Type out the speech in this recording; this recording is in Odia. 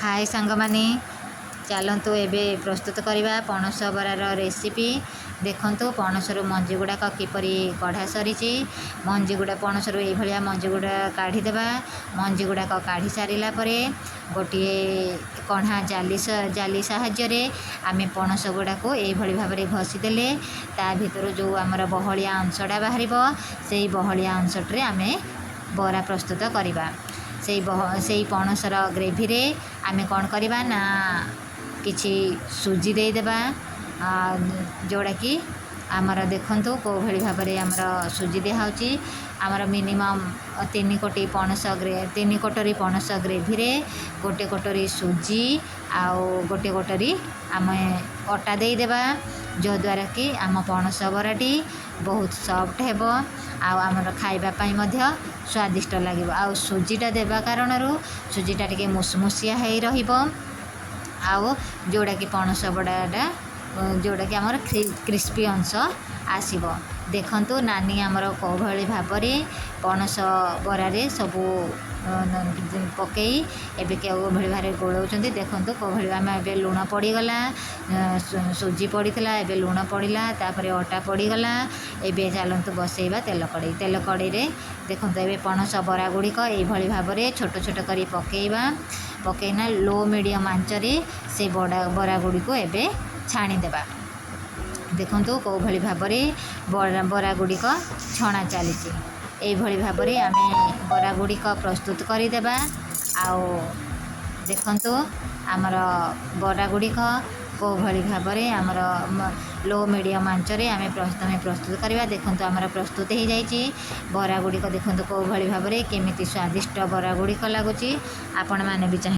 ହାଏ ସାଙ୍ଗମାନେ, ଚାଲନ୍ତୁ ଏବେ ପ୍ରସ୍ତୁତ କରିବା ପଣସ ବରାର ରେସିପି। ଦେଖନ୍ତୁ, ପଣସରୁ ମଞ୍ଜି ଗୁଡ଼ାକ କିପରି କଢ଼ା ସରିଛି। ମଞ୍ଜି ଗୁଡ଼ା ପଣସରୁ ଏଇଭଳିଆ ମଞ୍ଜି ଗୁଡ଼ା କାଢ଼ିଦେବା। ମଞ୍ଜି ଗୁଡ଼ାକ କାଢ଼ି ସାରିଲା ପରେ ଗୋଟିଏ କଢ଼ା ଜାଲି ସାହାଯ୍ୟରେ ଆମେ ପଣସ ଗୁଡ଼ାକୁ ଏଇଭଳି ଭାବରେ ଘଷିଦେଲେ ତା ଭିତରୁ ଯେଉଁ ଆମର ବହଳିଆ ଅଂଶଟା ବାହାରିବ, ସେଇ ବହଳିଆ ଅଂଶଟିରେ ଆମେ ବରା ପ୍ରସ୍ତୁତ କରିବା। ସେଇ ପଣସର ଗ୍ରେଭିରେ ଆମେ କ'ଣ କରିବା ନା କିଛି ସୁଜି ଦେଇଦେବା, ଯେଉଁଟାକି ଆମର ଦେଖନ୍ତୁ କେଉଁଭଳି ଭାବରେ ଆମର ସୁଜି ଦିଆହେଉଛି। ଆମର ମିନିମମ୍ 3 କଟୋରି ପଣସ ଗ୍ରେଭିରେ ଗୋଟେ କଟୋରି ସୁଜି ଆଉ ଗୋଟେ କଟୋରି ଆମେ ଅଟା ଦେଇଦେବା, ଯଦ୍ୱାରା କି ଆମ ପଣସ ବରାଟି ବହୁତ ସଫ୍ଟ ହେବ ଆଉ ଆମର ଖାଇବା ପାଇଁ ମଧ୍ୟ ସ୍ୱାଦିଷ୍ଟ ଲାଗିବ। ଆଉ ସୁଜିଟା ଦେବା କାରଣରୁ ସୁଜିଟା ଟିକେ ମୁସମୁସିଆ ହେଇ ରହିବ, ଆଉ ଯେଉଁଟାକି ପଣସ ବଡ଼ାଟା ଯେଉଁଟାକି ଆମର କ୍ରିସ୍ପି ଅଂଶ ଆସିବ। ଦେଖନ୍ତୁ, ନାନୀ ଆମର କେଉଁଭଳି ଭାବରେ ପଣସ ବରାରେ ସବୁ ପକେଇ ଏବେ କେଉଁଭଳି ଭାବରେ ଗୋଳଉଛନ୍ତି। ଦେଖନ୍ତୁ କେଉଁଭଳି ଆମେ ଏବେ ଲୁଣ ପଡ଼ିଗଲା, ସୁଜି ପଡ଼ିଥିଲା, ଏବେ ଲୁଣ ପଡ଼ିଲା, ତାପରେ ଅଟା ପଡ଼ିଗଲା। ଏବେ ଚାଲନ୍ତୁ ବସେଇବା ତେଲ କଡ଼େଇ। ତେଲ କଡ଼େଇରେ ଦେଖନ୍ତୁ, ଏବେ ପଣସ ବରା ଗୁଡ଼ିକ ଏଇଭଳି ଭାବରେ ଛୋଟ ଛୋଟ କରି ପକେଇବା। ପକେଇନା ଲୋ ମିଡ଼ିୟମ୍ ଆଞ୍ଚରେ ସେ ବରା ଗୁଡ଼ିକୁ ଏବେ ଛାଣିଦେବା। ଦେଖନ୍ତୁ କେଉଁଭଳି ଭାବରେ ବରା ଗୁଡ଼ିକ ଛଣା ଚାଲିଛି। ଏଇଭଳି ଭାବରେ ଆମେ ବରା ଗୁଡ଼ିକ ପ୍ରସ୍ତୁତ କରିଦେବା। ଆଉ ଦେଖନ୍ତୁ, ଆମର ବରା ଗୁଡ଼ିକ କେଉଁଭଳି ଭାବରେ ଆମର ଲୋ ମିଡ଼ିୟମ୍ ଆଞ୍ଚରେ ଆମେ ପ୍ରଥମେ ପ୍ରସ୍ତୁତ କରିବା। ଦେଖନ୍ତୁ, ଆମର ପ୍ରସ୍ତୁତ ହେଇଯାଇଛି ବରା ଗୁଡ଼ିକ। ଦେଖନ୍ତୁ କେଉଁଭଳି ଭାବରେ କେମିତି ସ୍ୱାଦିଷ୍ଟ ବରା ଗୁଡ଼ିକ ଲାଗୁଛି। ଆପଣମାନେ ବି ଚାହିଁ